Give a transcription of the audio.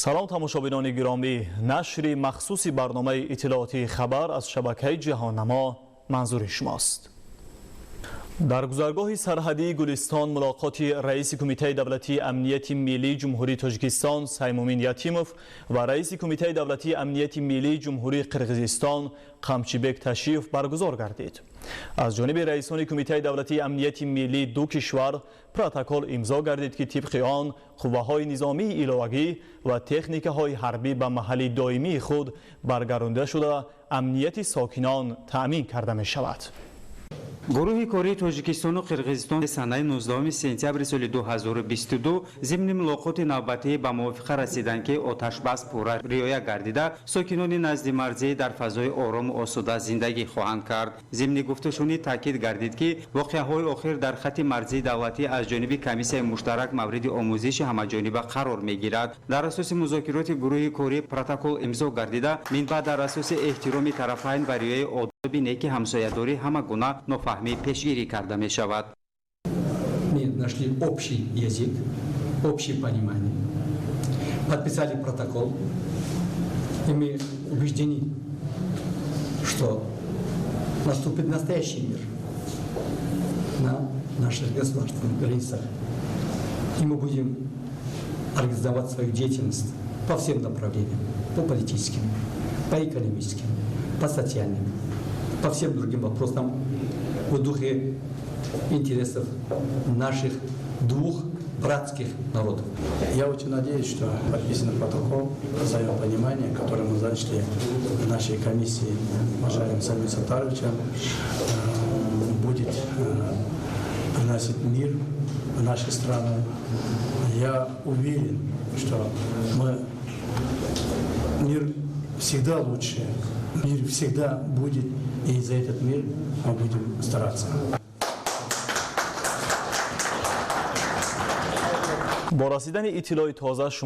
Салом, тамошобинони гиромӣ. Нашри махсуси барномаи иттилоотии «Хабар» аз шабакаи «Ҷаҳоннамо» манзури шумост. Дар гузаргоҳи сарҳадии Гулистон мулоқоти раиси Кумитаи давлатии амнияти миллии Ҷумҳурии Тоҷикистон Саймумин Ятимов ва раиси Кумитаи давлатии амнияти миллии Ҷумҳурии Қирғизистон Қамчибек Ташиев баргузор гардид. Аз ҷониби раисони Кумитаи давлатии амнияти миллии ду кишвар протокол имзо гардид, ки тибқи он қувваҳои низомии иловагӣ ва техникаҳои ҳарбӣ ба маҳалли доимии худ баргардонда шуда, амнияти сокинон таъмин карда мешавад. Гурӯҳи кории Тоҷикистону Қирғизистон санаи 19 сентябри соли 2022 зимни мулоқоти навбатӣ ба мувофиқа расиданд, ки оташбас пурра риоя гардида, сокинони назди марзӣ дар фазои орому осуда зиндагӣ хоҳанд кард. Зимни гуфтушунид таъкид гардид, ки воқеаҳои охир дар хатти марзии давлатӣ аз ҷониби комиссияи муштарак мавриди омӯзиши ҳамаҷониба қарор мегирад. Дар асоси музокироти гурӯҳи корӣ протокол имзо гардида, минбаъд дар асоси эҳтироми тарафайн ва риояи одоби неки ҳамсоядорӣ ҳама гуна нофаҳмӣ пешгирӣ карда мешавад. Мы нашли общий язык, общее понимание, подписали протокол, и мы убеждены, что наступит настоящий мир на наших государственных границах. И мы будем организовать свою деятельность по всем направлениям, по политическим, по экономическим, по социальным, по всем другим вопросам в духе интересов наших двух братских народов. Я очень надеюсь, что подписанный протокол взаимопонимания, который мы зачли в нашей комиссии уважаемым Самим Саттаровичем, будет приносить мир в наши страны. Я уверен, что мир всегда лучше, мир всегда будет, и за этот мир мы будем стараться. Бо расидани иттилои тоза шумо